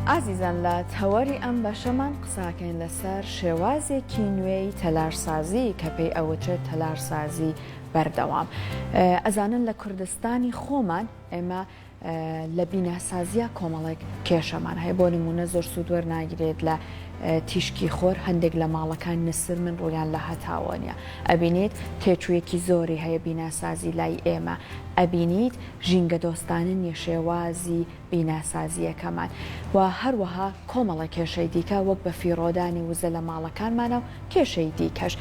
ئازیزان لە تەوەری ئەم بەشەمان قساکەین لەسەر شێوازێکی نوێی تەلارسازی کە پێی ئەوترێت تەلارسازی بەردەوام. ئەزانن لە کوردستانی خۆمان ئێمە لە بیناسازییا کۆمەڵێک کێشەمان هەیە بۆ نمونە زۆر سوود وەرناگیرێت لە تیشکی خۆر هەندێک لە ماڵەکان نسرمن ڕوویان لە هەتاوە نیە ئەبینیت تێچوویەکی زۆری هەیە بیناسازی لای ئێمە ئەبینیت ژینگە دۆستانە نیە شێوازی بیناسازییەکەمان و هەروەها کۆمەڵە کێشەی دیکە وەک بە فیڕۆدانی وزە لە ماڵەکانمانە و کێشەی دیکەش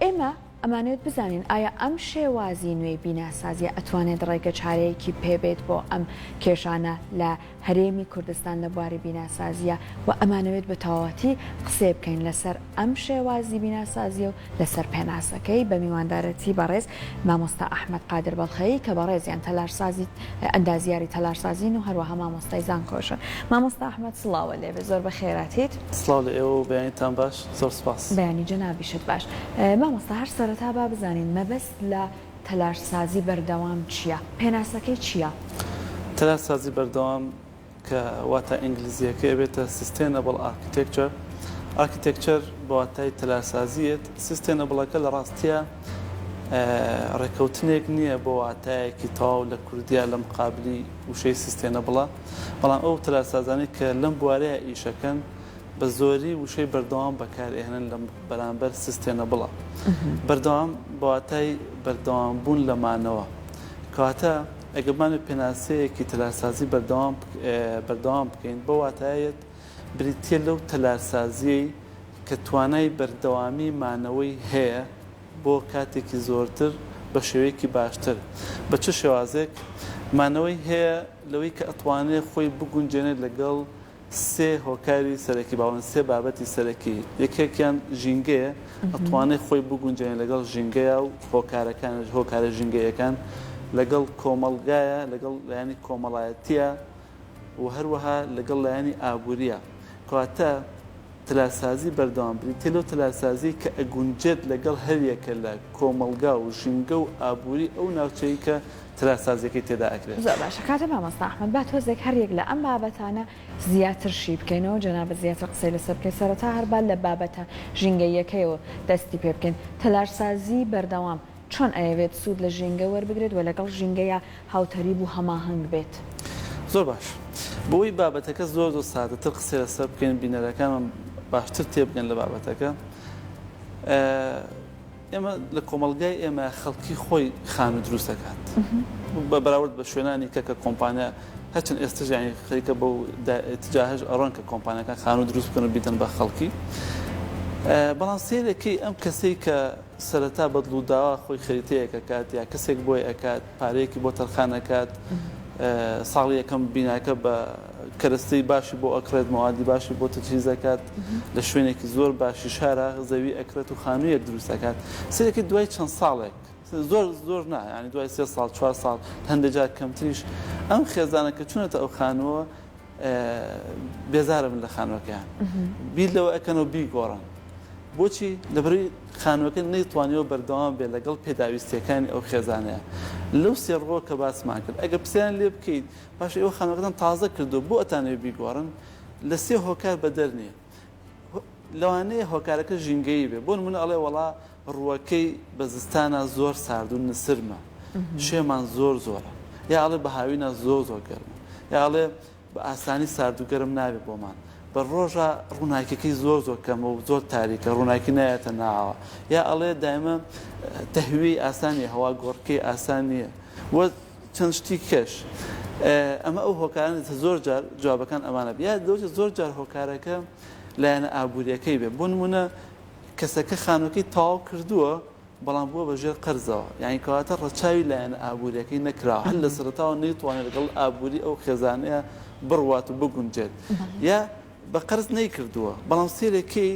ئێمە ئەمانەوێت بزانین ئایا ئەم شێوازی نوێی بیناسازیە ئەتوانێت ڕێگە چارەیەکی پێ بێت بۆ ئەم کێشانە لە هەرێمی کوردستان لە بواری بیناسازیە و ئەمانەوێت بە تەواوەتی قسەی بکەین لەسەر ئەم شێوازی بیناسازیە و لەسەر پێناسەکەی بە میواندارەتی بەڕێز مامۆستا ئەحمەد قادر بەڵخەیی کە بەڕێزیان تەلارسازی ئەندازیاری تەلارسازین و هەروەها مامۆستای زانکۆشن. مامۆستا ئەحمەد سڵاوە لێبێ زۆر بەخێراتیت. سڵاو لە ئێوە و بەیانیتان باش زۆر سوپاس. بەیانی جەنابیشت باش. مامۆستا هەر سەرەتا با بزانین مەبەست لە تەلارسازی بەردەوام چییە؟ پێناسەکەی چییە؟ تەلارسازی بەردەوام کە واتا ئینگلیزییەکەی ئەبێتە Sustainable Architecture، Architecture بە واتای تەلارسازی یەت، Sustainable ەکە لە ڕاستیا ڕێکەوتنێک نییە بۆ واتایەکی تەواو لە کوردیا لە مقابلی وشەی Sustainable ە، بەڵام ئەو تەلارسازانەی کە لەم بوارەیا ئیشەکەن بە زۆری وشەی بەردەوام بەکار ئەهێنن لە بەرامبەر Sustainable ە. بەردەوام بە واتای بەردەوام بوون لە مانەوە. کەواتە ئەگەر بمانەوێت پێناسەیەکی تەلارسازی بەردەوام بەردەوام بکەین بەو واتایەت بریتییە لەو تەلارسازییەی کە توانای بەردەوامی مانەوەی هەیە بۆ کاتێکی زۆرتر بە شێوەیەکی باشتر. بە چ شێوازێک؟ مانەوەی هەیە لەوەی کە ئەتوانێت خۆی بگونجێنێت لەگەڵ سێ هۆکاری سەرەکی با بڵێین سێ بابەتی سەرەکی، یەکێکیان ژینگەیە، ئەتوانێت خۆی بگونجێنێت لەگەڵ ژینگەیا و هۆکارەکان هۆکارە ژینگەیەکان، لەگەڵ کۆمەڵگایە، لەگەڵ لایەنی کۆمەڵایەتییە و هەروەها لەگەڵ لایەنی ئابوورییە. کەواتە تەلارسازی بەردەوام بریتییە لەو تەلارسازیەی کە ئەگونجێت لەگەڵ هەریەکە لە کۆمەڵگا و ژینگە و ئابووری ئەو ناوچەی کە تەلارسازیەکەی تێدا ئەکرێت. زۆر باشە کاکە مامۆستا ئەحمەد با تۆزێک هەر یەک لە ئەم بابەتانە زیاتر شی بکەینەوە جەنابت زیاتر قسەی لەسەر بکەی سەرەتا هەر با لە بابەتە ژینگەییەکەیەوە دەستی پێ بکەین تەلارسازی بەردەوام چۆن ئەیەوێت سوود لە ژینگە وەربگرێت و لەگەڵ ژینگەیا هاوتەریب و هەماهەنگ بێت؟ زۆر باش بۆی بابەتەکە زۆر زۆر سادەتر قسەی لەسەر بکەین بینەرەکانمان باشتر تێبگەن لە بابەتەکە. ئێمە لە کۆمەڵگای ئێمە خەڵکی خۆی خانوو دروست دەکات بە بەراورد بە شوێنانی کە کە کۆمپانیا هەرچەند ئێستش یانی خەریکە بەو اتجاهش ئەڕۆن کە کۆمپانیاکان خانوو دروست بکەن و بیدەن بە خەڵکی بەڵام سەیرەکەی ئەم کەسەی کە سەرەتا بە دڵ و داوا خۆی خەریتەیەک ئەکات یا کەسێک بۆی ئەکات پارەیەکی بۆ تەرخان ئەکات ساڵی یەکەم بیناکە بە کەرەستەی باشی بۆ ئەکڕێت، مەوادی باشی بۆ تەجهیز ئەکات، لە شوێنێکی زۆر باشی شارا زەوی ئەکڕێت و خانوویەک دروست ئەکات. سەیرەکەی دوای چەند ساڵێک، زۆر زۆر نا، یانی دوای سێ ساڵ، چوار ساڵ، هەندێک جار کەمتریش، ئەم خێزانە کە چوونەتە ئەو خانووە بێزارە بن لە خانووەکەیان. بیر لەوە ئەکەنەوە بیگۆڕن. بۆچی؟ لەبەرئەوەی خانووەکە نەیتوانیوە بەردەوام بێت لەگەڵ پێداویستییەکانی ئەو خێزانەیە. لەو سێ ڕووە کە باسمان کرد، ئەگەر پرسیاریان لێ بکەیت، باشە ئێوە خانووەکەتان تازە کردووە بۆ ئەتانەوێت بیگۆڕن؟ لە سێ هۆکار بەدەر نییە. لەوانەیە هۆکارەکە ژینگەیی بێت. بۆ نموونە ئەڵێ وەڵا ڕووەکەی بە زستانا زۆر سارد و نسرمە، شێمان زۆر زۆرە. یا ئەڵێ بە هاوینا زۆر زۆر گەرمە. یا ئەڵێ بە ئاسانی سارد و گەرم نابێت بۆمان. بە ڕۆژا ڕووناکیەکەی زۆر زۆر کەمە و زۆر تاریکە، ڕووناکی نایەتە ناوە. یا ئەڵێ دایمە تەهویەی ئاسان نییە، هەوا گۆڕکێی ئاسان نییە. و چەند شتی کەش. ئەمە ئەو هۆکارانە کە زۆر جار جوابەکان ئەمانە بێ. یا دەوچێت زۆر جار هۆکارەکە لایەنە ئابووریەکەی بێ. بۆ نموونە کەسەکە خانووەکەی تەواو کردووە بەڵام بووە بە ژێر قەرزەوە. یانی کەواتە ڕەچاوی لایەنە ئابووریەکەی نەکراوە. هەر لە سەرەتاوە نەیتوانێت لەگەڵ ئابووری ئەو خێزانەیە بڕوات و بگونجێت. یا بە قەرز نەیکردووە بەڵام سەیرەکەی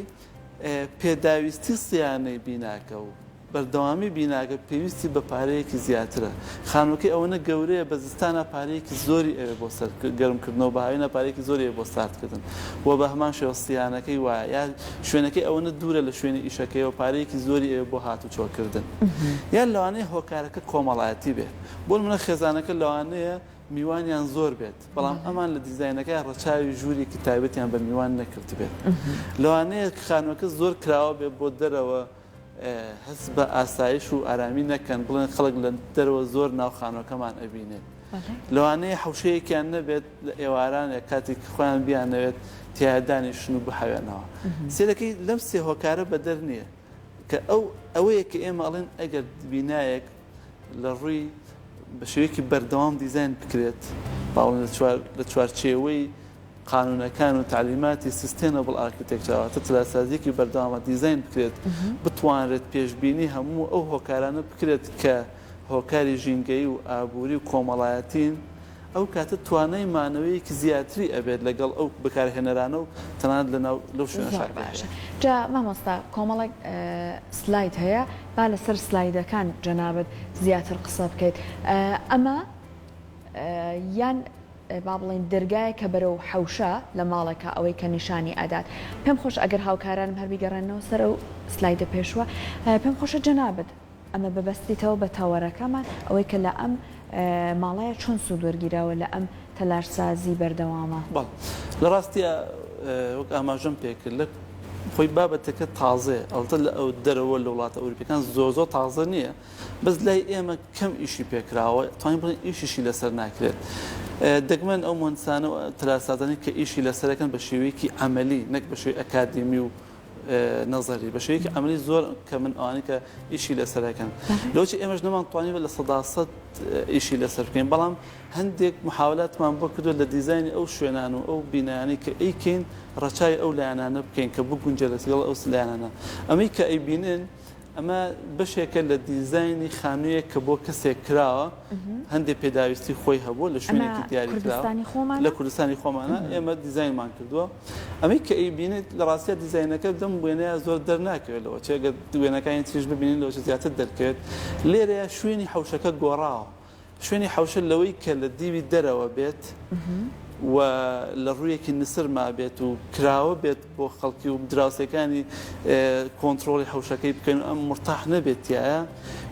پێداویستی سیانەی بیناکە و بەردەوامی بیناکە پێویستی بە پارەیەکی زیاترە. خانووەکەی ئەوەنە گەورەیە بە زستانا پارەیەکی زۆری ئەوێ بۆ سەر گەرمکردنەوە، بە هاوینا پارەیەکی زۆری ئەوێ بۆ ساردکردن و بە هەمان شێوە سیانەکەی وایە یا شوێنەکەی ئەوەنە دوورە لە شوێنی ئیشەکەیەوە پارەیەکی زۆری ئەوێ بۆ هاتوچۆکردن. یان لەوانەیە هۆکارەکە کۆمەڵایەتی بێ. بۆ نموونە خێزانەکە لەوانەیە. میوانیان زۆر بێت، بەڵام ئەمان لە دیزاینەکەیا ڕەچاوی ژوورێکی تایبەتیان بە میوان نەکردبێت. لەوانەیە خانووەکە زۆر کراوە بێت بۆ دەرەوە، هەست بە ئاسایش و ئارامی نەکەن، بڵێن خەڵک لە دەرەوە زۆر ناو خانووەکەمان ئەبینێت. لەوانەیە حەوشەیەکیان نەبێت لە ئێوارانێک کاتێک خۆیان بیانەوێت تیایا دانیشن و بحەوێنەوە. سەیرەکەی لەم سێ هۆکارە بەدەر نییە کە ئەو ئەوەیە کە ئێمە ئەڵێن ئەگەر بینایەک لە ڕووی بە شێوەیەکی بەردەوام دیزاین بکرێت، باڵێن لە چوار لە چوارچێوەی قانوونەکان و تەعلیماتی Sustainable Architecture واتە تەلارسازییەکی بەردەوامە دیزاین بکرێت، بتوانرێت پێشبینی هەموو ئەو هۆکارانە بکرێت کە هۆکاری ژینگەیی و ئابووری و کۆمەڵایەتین، ئەو کاتە توانای مانەوەیەکی زیاتری ئەبێت لەگەڵ ئەو بەکارهێنەرانە و تەنانەت لەناو لەو شوێنەشا زۆر کە باشە هەیە. جا مامۆستا کۆمەڵێک سلاید هەیە با لەسەر سلایدەکان جەنابت زیاتر قسە بکەیت ئەمە یان با بڵێین دەرگایەکە بەرەو حەوشە لە ماڵێکا ئەوەی کە نیشانی ئەدات پێم خۆشە ئەگەر هاوکارانم هەر بیگەڕێننەوە سەر ئەو سلایدە پێشووە پێم خۆشە جەنابت ئەمە ببەستیتەوە بە تەوەرەکەمان ئەوەی کە لە ئەم ماڵەیە چۆن سوود وەرگیراوە لە ئەم تەلارسازی بەردەوامە؟ بەڵێ لە ڕاستیا وەک ئاماژەم پێکرد لە خۆی بابەتەکە تازەیە ئەڵبەتە لە ئەو دەرەوە لە وڵاتە ئەوروپیەکان زۆر زۆر تازە نییە بەس لای ئێمە کەم ئیشی پێکراوە توانین بڵێین ئیشیشی لەسەر ناکرێت دەگمەن ئەو مهندسانە و تەلارسازانەی کە ئیشی لەسەرەکەن بە شێوەیەکی عەمەلی نەک بە شێوەی ئەکادیمی و نەزەری بە شێوەیەکی عەمەلی زۆر کەمن ئەوانەی کە ئیشی لەسەر ئەکەن لەوەچی ئێمەش نەمانتوانیوە 100% ئیشی لەسەر بکەین بەڵام هەندێک محاولاتمان بۆ کردووە لە دیزاینی ئەو شوێنان و ئەو بینایانەی کە ئەیکەین ڕەچاوی ئەو لایەنانە بکەین کە بگونجێت لەگەڵ ئەو لایەنانە ئەمەی کە ئەیبینن ئەمە بەشێکە لە دیزاینی خانوویەک کە بۆ کەسێک کراوە، هەندێک پێداویستی خۆی هەبووە لە شوێنێکی دیاریکراوە لە کوردستانی خۆمانە ئێمە دیزاینمان کردووە. ئەمەی کە ئەیبینیت لە ڕاستیا دیزاینەکە لەم وێنەیە زۆر دەرناکەوێت لەوە چێ گەر وێنەکانی تریش ببینین لەوە زیاتر دەرکەوێت. لێرەیە شوێنی حەوشەکە گۆڕاوە. شوێنی حەوشە لەوەی کە لە دیوی دەرەوە بێت و لە ڕوویەکی نسر مابێت و کراوە بێت بۆ خەڵکی و دراوسێکانی کۆنترۆڵی حەوشەکەی بکەن و ئەم مورتاح نەبێت تیایا،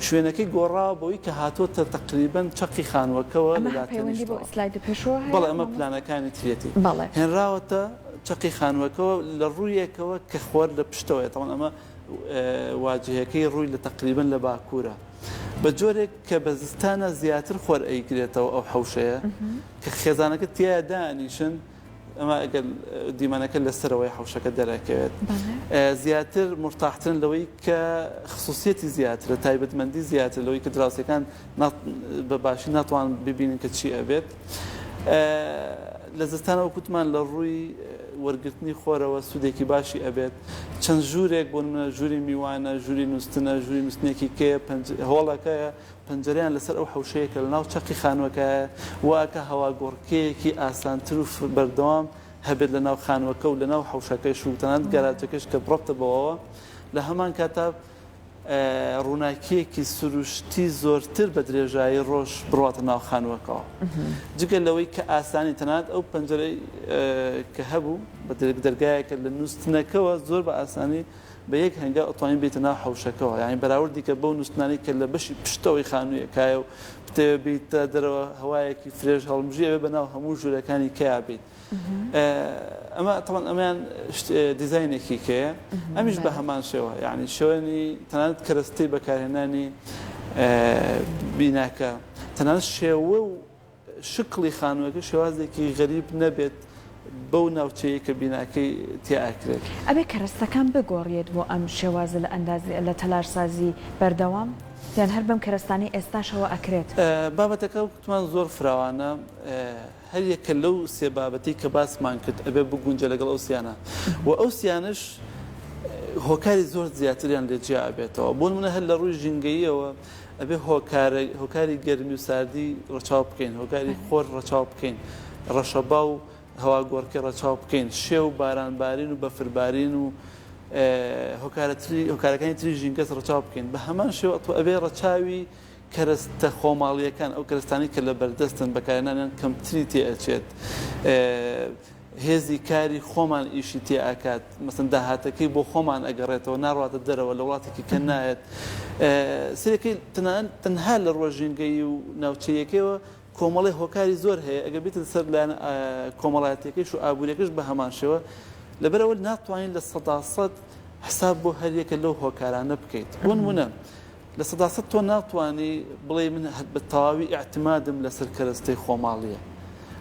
شوێنەکەی گۆڕاوە بەوەی کە هاتۆتە تەقریبەن چەقی خانووەکەوە لە ئەمە هەر پەیوەندی بۆ لاتەنیشتەوە. سلایدە پێشووە هەیە بەڵێ ئەمە مامۆستا؟ پلانەکانی تریەتی. بەڵێ. هێنراوەتە چەقی خانووەکەوە لە ڕوویەکەوە کە خۆر لە پشتەوەیە، تەبعەن ئەمە واجهەکەی ڕووی لە تەقریبەن لە باکوورە. بە جۆرێک کە بە زستانە زیاتر خۆر ئەیگرێتەوە ئەو حەوشەیە کە خێزانەکە تیایا دانیشن ئەمە ئەگەر دیمەنەکە لە سەرەوەی حەوشەکە دەرەکەوێت زیاتر مرتاحترن لەوەی کە خصوصیەتی زیاترە تایبەتمەندی زیاتر لەوەی کە دراوسێکان بە باشی ناتوان ببینن کە چی ئەبێت لە زستانەوە کوتمان لە ڕووی وەرگرتنی خۆرەوە سوودێکی باشی ئەبێت چەند ژوورێک بۆ نمونە ژووری میوانە، ژووری نووستنە، ژووری نووستنێکی کێیە، هۆڵەکەیە، پەنجەرەیان لەسەر ئەو حەوشەیە کە لەناو چەقی خانووەکەیە، وا ئەکا هەواگۆڕکێیەکی ئاسانتر و بەردەوام هەبێت لەناو خانووەکە و لەناو حەوشەکەش و تەنانەت گەراجەکەش کە ڕەبتە بەوەوە لە هەمان کاتا ڕووناکییەکی سروشتی زۆرتر بە درێژایی ڕۆژ بڕواتە ناو خانووەکەوە. جگە لەوەی کە ئاسانی تەنانەت ئەو پەنجەرەی کە هەبوو بە دەرگایەکە لە نووستنەکەوە زۆر بە ئاسانی بە یەک هەنگاو ئەتوانی بێیتە ناو حەوشەکەوە یانی بەراوردی کە بەو نووستنانەی کە لە بەشی پشتەوەی خانوویەکایە و بتەوێ بێیتە دەرەوە هەوایەکی فرێش هەڵمژی ئەبێ بە ناو هەموو ژوورەکانی کەیا بیت. ئەمە تەبعەن ئەمەیان دیزاینێکی کەیە ئەمیش بە هەمان شێوە یعنی شوێنی تەنانەت کەرەستەی بەکارهێنانی بیناکە تەنانەت شێوە و شکڵی خانووەکە شێوازێکی غەریب نەبێت بەو ناوچەیە کە بیناکەی تیا ئەکرێت. ئەبێ کەرەستەکان بگۆڕیێت بۆ ئەم شێوازە لە ئەنداز لە تەلارسازی بەردەوام یان هەر بەم کەرەستانەی ئێستاشەوە ئەکرێت؟ بابەتەکە وتمان زۆر فراوانە هەر یەکە لەو سێ بابەتەی کە باسمان کرد ئەبێ بگونجێ لەگەڵ ئەو سیانە و ئەو سیانەش هۆکاری زۆر زیاتریان لێ جیا ئەبێتەوە. بۆ نمونە هەر لە ڕووی ژینگەییەوە ئەبێ هۆکارە هۆکاری گەرمی و ساردی ڕەچاو بکەین، هۆکاری خۆر ڕەچاو بکەین، ڕەشەبا و هەواگۆڕکێ ڕەچاو بکەین، شێ و باران بارین و بەفر بارین و هۆکارە تری هۆکارەکانی تری ژینگەس ڕەچاو بکەین. بە هەمان شێوە ئەبێ ڕەچاوی کەرەستە خۆماڵییەکان، ئەو کەرەستانەی کە لەبەردەستن، بەکارهێنانیان کەمتری تێ ئەچێت، هێزی کاری خۆمان ئیشی تێ ئەکات، مەسەن داهاتەکەی بۆ خۆمان ئەگەڕێتەوە، ناڕواتە دەرەوە، لە وڵاتێکی کە نایەت. سەیرەکەی تەنها لە ڕووە ژینگەیی و ناوچەییەکەیەوە کۆمەڵی هۆکاری زۆر هەیە ئەگەر بێتە سەر لایەنە کۆمەڵایەتیەکەیش و ئابووریەکەش بە هەمان شێوە لەبەرئەوە ناتوانین 100% حساب بۆ هەریەکە لەو هۆکارانە بکەیت بۆ نمونە 100% تۆ ناتوانی بڵێ من بە تەواوی ئیعتمادم لەسەر کەرەستەی خۆماڵیە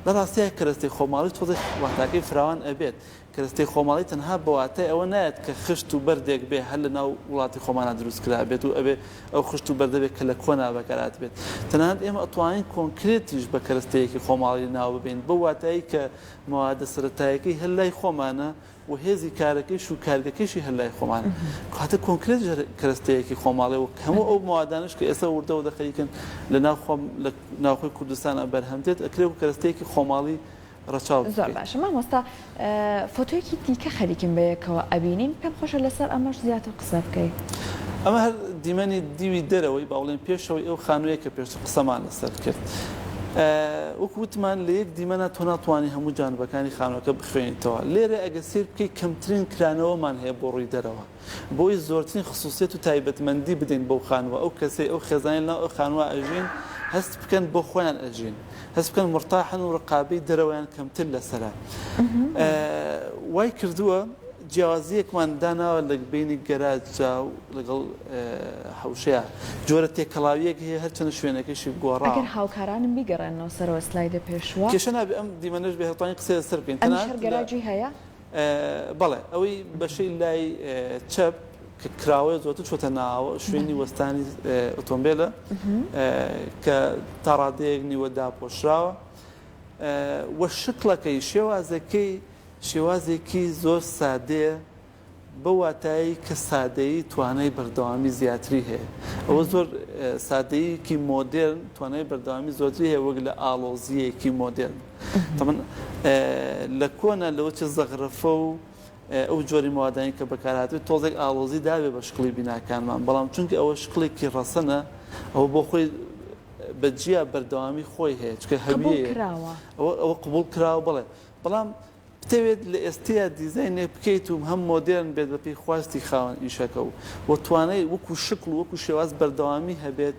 لە ڕاستییا کەرەستەی خۆماڵی تۆزێک واتاکەی فراوان ئەبێت کەرەستەی خۆماڵی تەنها بە واتای ئەوە نایەت کە خشت و بەردێک بێ هەر لە ناو وڵاتی خۆمانا دروست کرابێت و ئەبێ ئەو خشت و بەردە بێ کە لە کۆنا بەکارهاتبێت. تەنانەت ئێمە ئەتوانین کۆنکرێتیش بە کەرەستەیەکی خۆماڵی ناو ببەین بەو واتایەی کە مەوادە سەرەتایەکەی هەر لای خۆمانە و هێزی کارەکەیش و کارگەکەیشی هەر لای خۆمانە. کەواتە کۆنکرێتیش هەر کەرەستەیەکی خۆماڵیە و هەموو ئەو مەوادانەش کە ئێستا وردە وردە خەریکن لە ناو خۆم لە ناوخۆی کوردستانا بەرهەم دێت ئەکرێ وەکو کەرەستەیەکی خۆماڵی ڕەچاو زۆر بکەیت. باشە مامۆستا فۆتۆیەکی دیکە خەریکین بەیەکەوە ئەبینین پێم خۆشە لەسەر ئەمەش زیاتر قسە بکەی. ئەمە هەر دیمەنی دیوی دەرەوەی با بڵێین پێشەوەی ئەو خانوویە کە پێشتر قسەمان لەسەر کرد. وەکو وتمان لە یەک دیمەنا تۆ ناتوانی هەموو جانبەکانی خانووەکە بخوێنیتەوە. لێرە ئەگەر سەیر بکەی کەمترین کرانەوەمان هەیە بۆ ڕووی دەرەوە. بۆی زۆرترین خسوسیەت و تایبەتمەندی بدەین بەو خانووە، ئەو کەسەی ئەو خێزانەی لەناو ئەو خانووە ئەژین هەست بکەن بۆ خۆیان ئەژین، هەست بکەن مورتاحن و ڕقابەی دەرەوەیان کەمتر لەسەرە. وای کردووە جیاوازییەکمان داناوە لە بەینی گەراجا و لەگەڵ حەوشەیا جۆرە تێکەڵاوییەک هەیە هەرچەندە شوێنەکەشی گۆڕاوە. ئەگەر هاوکارانم بیگەڕێننەوە سەرەوە سلایدە پێشووە. کێشە نابێ ئەم دیمەنەش بێ هەتوانین قسەی لەسەر بکەین. ئەمیش هەر گەراجی هەیە؟ بەڵێ ئەوەی بەشەی لای چەپ کە کراوەیە زۆرتر چۆتە ناوە شوێنی وەستانی ئۆتۆمبێلە کە تا ڕادەیەک نیوە داپۆشراوە و شکڵەکەی شێوازەکەی شێوازێکی زۆر سادەیە بە واتایی کە سادەیی توانای بەردەوامی زیاتری هەیە ئەوە زۆر سادەیەکی مۆدێرن توانای بەردەوامی زۆرتری هەیە وەک لە ئاڵۆزییەکی مۆدێرن. تەبعەن لە کۆنا لەوە چێ زەغرەفە و ئەو جۆری مەوادانی کە بەکارهاتبێت تۆزێک ئاڵۆزی دابێ بە شکڵی بیناکانمان بەڵام چونکە ئەوە شکڵێکی ڕەسەنە ئەوە بۆ خۆی بە جیا بەردەوامی خۆی هەیە چونکە هەویەیە ئەوە ئەوە قبوڵ کراوە بەڵێ بەڵام بتەوێت لە ئێستەیا دیزاینێک بکەیت و هەم مۆدێرن بێت بەپێی خواستی خاوەن ئیشەکە و و توانای وەکو شکڵ و وەکو شێواز بەردەوامی هەبێت،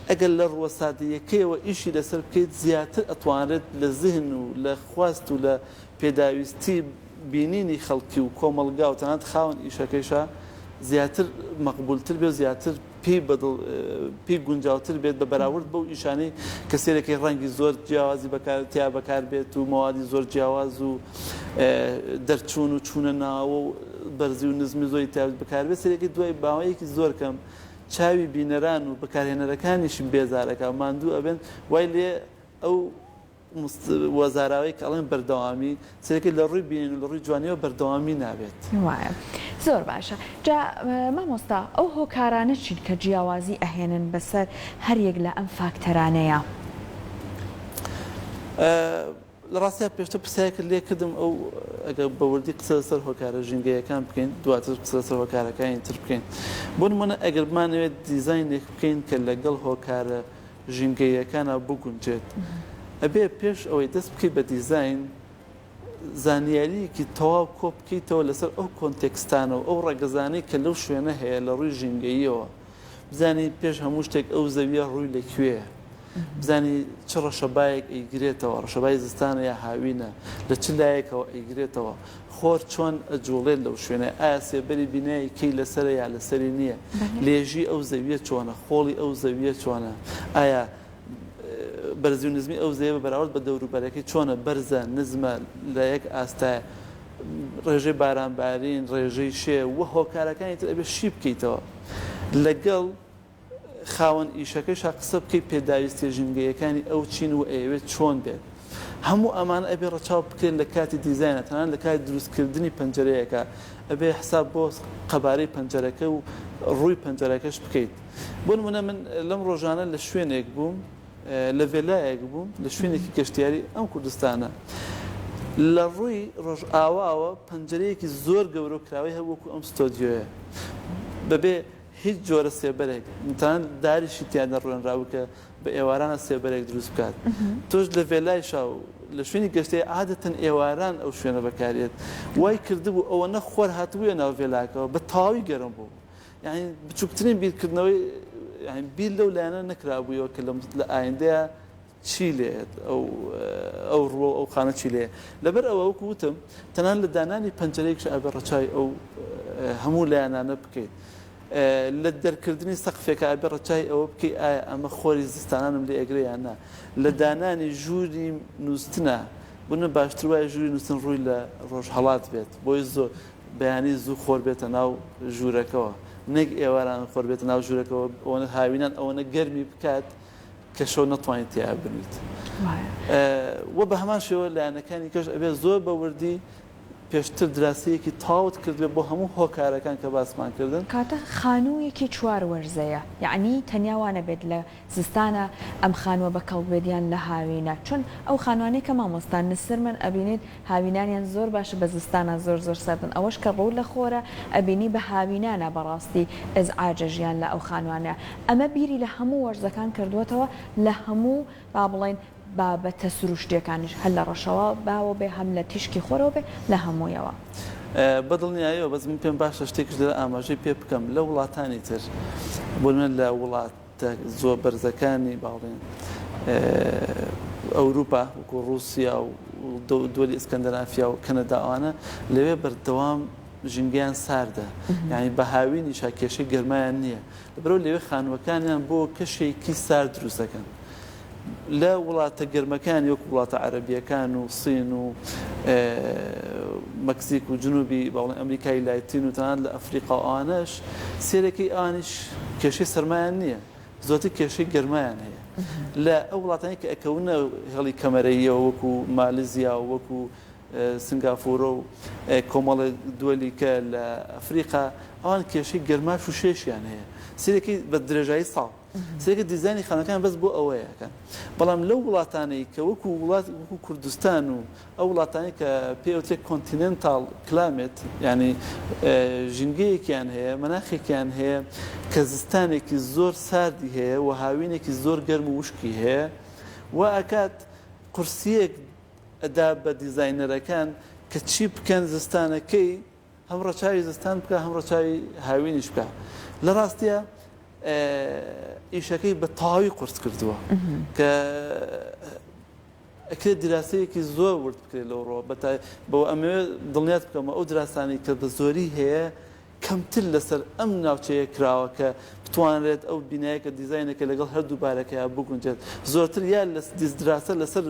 ئەگەر لە ڕووە سادەییەکەیەوە ئیشی لەسەر بکەیت زیاتر ئەتوانرێت لە زهن و لە خواست و لە پێداویستی بینینی خەڵکی و کۆمەڵگا و تەنانەت خاوەن ئیشەکەیشا زیاتر مەقبولتر بێ و زیاتر پێی بەدڵ پێی گونجاوتر بێت بە بەراورد بەو ئیشانەی کە سێرەکەی ڕەنگی زۆر جیاوازی بەکار تیا بەکار بێت و مەوادی زۆر جیاواز و دەرچوون و چوونە ناوە و بەرزی و نزمی زۆری تیا بەکار بێت سێرەکەی دوای باوەیەکی زۆر کەم چاوی بینەران و بەکارهێنەرەکانیشی بێزارەکە ماندوو ئەبێن وای لێ ئەو و زاراوەی کە ئەڵێن بەردەوامی، سەیرەکەی لە ڕووی بینین و لە ڕووی جوانیەوە بەردەوامی نابێت. وایە زۆر باشە جا مامۆستا ئەو هۆکارانە چین کە جیاوازی ئەهێنن بەسەر هەر یەک لە ئەم فاکتەرانەیا؟ لە ڕاستیا پێشتر پرسیارێکت لێ کردم ئەو ئەگەر بە وردی قسە لەسەر هۆکارە ژینگەیەکان بکەین دواتر قسە لەسەر هۆکارەکانی تر بکەین بۆ نموونە ئەگەر بمانەوێت دیزاینێک بکەین کە لەگەڵ هۆکارە ژینگەییەکانا بگونجێت ئەبێ پێش ئەوەی دەست بکەیت بە دیزاین زانیارییەکی تەواو کۆ بکەیتەوە لەسەر ئەو کۆنتێکستانە و ئەو ڕەگەزانەی کە لەو شوێنە هەیە لە ڕووی ژینگەییەوە بزانی پێش هەموو شتێک ئەو زەویە ڕووی لە کوێیە بزانی چ ڕەشەبایەک ئەیگرێتەوە ڕەشەبای زستانە یا هاوینە لە چ لایەکەوە ئەیگرێتەوە خۆر چۆن ئەجوڵێت لەو شوێنە؟ ئایا سێبەری بینای کەی لەسەرە یا لەسەری نییە؟ لێژی ئەو زەویە چۆنە؟ خۆڵی ئەو زەویە چۆنە؟ ئایا بەرزی و نزمی ئەو زەویە بە بەراورد بە دەوروبەرەکەی چۆنە؟ بەرزە، نزمە، لە یەک ئاستایە؟ ڕێژەی بارانبارین، ڕێژەی شێ و هۆکارەکانی تر ئەبێ شی بکەیتەوە لەگەڵ خاوەن ئیشەکەشا قسە بکەی پێداویستیە ژینگەیەکانی ئەو چین و ئەیەوێت چۆن بێت هەموو ئەمانە ئەبێ ڕەچاو بکرێن لە کاتی دیزاینە تەنانەت لە کاتی دروست کردنی پەنجەرەیەکا ئەبێ حساب بۆ قەبارەی پەنجەرەکە و ڕووی پەنجەرەکەش بکەیت بۆ نمونە من لەم ڕۆژانە لە شوێنێک بووم لە ڤێلایەک بووم لە شوێنێکی گەشتیاری ئەم کوردستانە لە ڕووی ڕۆژئاواوە پەنجەرەیەکی زۆر گەورە و کراوەی هەبوو وەکو ئەم ستۆدیۆیە بەبێ هیچ جۆرە سێبەرێک، تەنانەت داریشی تیا نەڕوێنرابوو کە بە ئێوارانە سێبەرێک دروست بکات. تۆش لە ڤێلایشا و لە شوێنی گەشتیاری عادەتەن ئێواران ئەو شوێنە بەکاریێت. وای کردبوو ئەوەنە خۆر هاتبوویە ناو ڤێلاکەوە بە تەواوی گەرم بوو. یانی بچووکترین بیرکردنەوەی یانی بیر لەو لایەنە نەکرابوویەوە کە لە ئایندەیا. چی لێیەت ئەو ئەو ڕووە ئەو خانە چی لێیە لەبەر ئەوە وەکو وتم تەنانەت لە دانانی پەنجەرەیەکش ئەبێ ڕەچاوی ئەو هەموو لایەنانە بکەیت لە دەرکردنی سەقفێکا ئەبێ ڕەچاوی ئەوە بکەی ئایا ئەمە خۆری زستانانم لێ ئەگرێ یان نا لە دانانی ژووری نووستنا بونە باشتر وایە ژووری نووستن ڕووی لە ڕۆژهەڵات بێت بۆی زۆر بەیانی زوو خۆر بێتە ناو ژوورەکەوە نەک ئێواران خۆر بێتە ناو ژوورەکەوە ئەوەنە هاوینان ئەوەنە گەرمی بکات کە شەو نەتوانیت تیا بنویت وە بە هەمان شێوە لایەنەکانی کەش ئەبێت زۆر بە وردی پێشتر دراسەیەکی تەواوت کردبێت بۆ هەموو هۆکارەکان کە باسمان کردن. کاتە خانوویەکی چوار وەرزەیە یەعنی تەنیا وا نەبێت لە زستانە ئەم خانووە بە کەڵک بێت یان لە هاوینە چون ئەو خانوانەی کە مامۆستا نسرمن ئەبینیت هاوینانیان زۆر باشە بە زستانا زۆر زۆر سەردن ئەوەش کە ڕوو لە خۆرە ئەبینی بە هاوینانا بەڕاستی ئێزعاجە ژیان لە ئەو خانوانەیا ئەمە بیری لە هەموو وەرزەکان کردووەتەوە لە هەموو با بڵێین بابەتە سروشتیەکانیش هەر لە ڕەشەوە باوە بێ هەم لە تیشکی خۆرەوە بێ لە هەموویەوە. بە دڵنیایەوە بەس من پێم باشە شتێکیش لێرە ئاماژەی پێ بکەم لە وڵاتانی تر بۆ نمونە لە وڵاتە زۆر بەرزەکانی با بڵێین ئەوروپا وەکو ڕووسیا و دۆلی ئیسکەندەنافیا و کەنەدا ئەوانە لەوێ بەردەوام ژینگەیان ساردە یعنی بە هاوینیشا کێشەی گەرمایان نییە لەبەرئەوە لەوێ خانووەکانیان بۆ کەشێکی سارد دروست دەکەن. لە وڵاتە گەرمەکانی وەکو وڵاتە عەرەبییەکان و سین و مەکسیک و جنوبی با بڵێین ئەمریکای لاتین و تەنانەت لە ئەفریقا و ئەوانەش سێرەکەی ئەوانیش کێشەی سەرمایان نییە زۆرتر کێشەی گەرمایان هەیە لە ئەو وڵاتانی کە ئەکەونە هێڵی کەمەرەییەوە وەکو مالزیا و وەکو سنگافورە و کۆمەڵێک دووەلی کە لە ئەفریقا ئەوان کێشەی گەرماش و شێشیان هەیە سیرەکەی بە درێژایی ساڵ سیرەکە دیزاینی خانەکان بەس بۆ ئەوەیە ئەکەن بەڵام لەو وڵاتانەی کە وەکو وڵات وەکو کوردستان و ئەو وڵاتانەی کە پێ ئەوترێت continental climate یعنی ژینگەیەکیان هەیە مەناخێکیان هەیە کە زستانێکی زۆر ساردی هەیە و هاوینێکی زۆر گەرم و وشکی هەیە و ئەکات قورسیەک ئەدا بە دیزاینەرەکان کە چی بکەن زستانەکەی هەم ڕەچاوی زستان بکا هەم ڕەچاوی هاوینیش بکا لە ڕاستیا ئیشەکەی بە تەواوی قورس کردووە کە ئەکرێت دراسەیەکی زۆر ورد بکرێت لەو ڕۆ بەتای بەوە ئەمەوێت دڵنیات بکەمەوە ئەو دراسانەی کە بە زۆری هەیە کەمتر لەسەر ئەم ناوچەیە کراوە کە بتوانرێت ئەو بینایە کە دیزاینەکە لەگەڵ هەردوو بارەکەیا بگونجێت زۆرتر یا دراسە لەسەر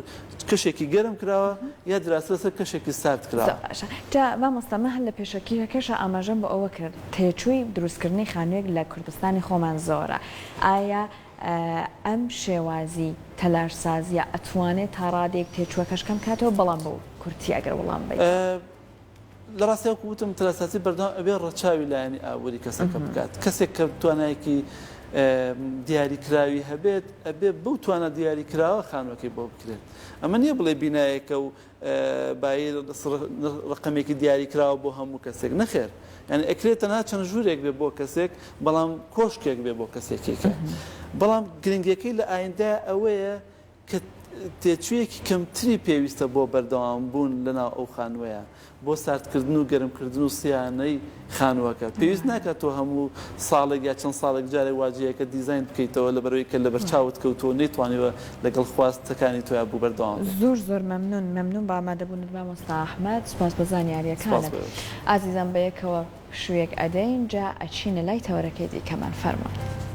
کەشێکی گەرم کراوە یا دراسە لەسەر کەشێکی سارد کراوە. زۆر باشە جا مامۆستا من هەر لە پێشەکییەکەشا ئاماژەم بۆ ئەوە کرد تێچووی دروستکردنی خانوویەک لە کوردستانی خۆمان زۆرە ئایا ئەم شێوازی تەلارسازییە ئەتوانێت تا ڕادەیەک تێچووەکەش کەم کاتەوە بەڵام بە کورتی ئەگەر وڵام بەیتەوە. لە ڕاستیا وەکو وتم تەلارسازی بەردەوام ئەبێ ڕەچاوی لایەنی ئابووری کەسەکە بکات کەسێک کە توانایەکی دیاریکراوی هەبێت ئەبێ بەو توانا دیاریکراوە خانووەکەی بۆ بکرێت ئەمە نییە بڵێ بینایەکە و بایی ڕقەمێکی دیاریکراوە بۆ هەموو کەسێک نەخێر یعنی ئەکرێت تەنها چەند ژوورێک بێ بۆ کەسێک بەڵام کۆشکێک بێ بۆ کەسێکێکە بەڵام گرنگەکەی لە ئایندە ئەوەیە کە تێچوویەکی کەمتری پێویستە بۆ بەردەوامبوون لەناو ئەو خانووەیا، بۆ ساردکردن و گەرمکردن و سیانەی خانووەکە. پێویست ناکات تۆ هەموو ساڵێک یا چەند ساڵێک جارێک واجهەکە دیزاین بکەیتەوە لەبەرئەوەی کە لەبەرچاوت کەوتووە و نەیتوانیوە لەگەڵ خواستەکانی تۆیا بوو بەردەوام بێت. زۆر زۆر مەمنون مەمنون بە ئامادەبوونت مامۆستا ئەحمەد سوپاس بۆ سوپاس زانیاریەکانت بۆ ئێوەش. ئازیزان بەیەکەوە پشوویەک ئەدەین جا ئەچینە لای تەوەرەکەی دیکەمان فەرموون.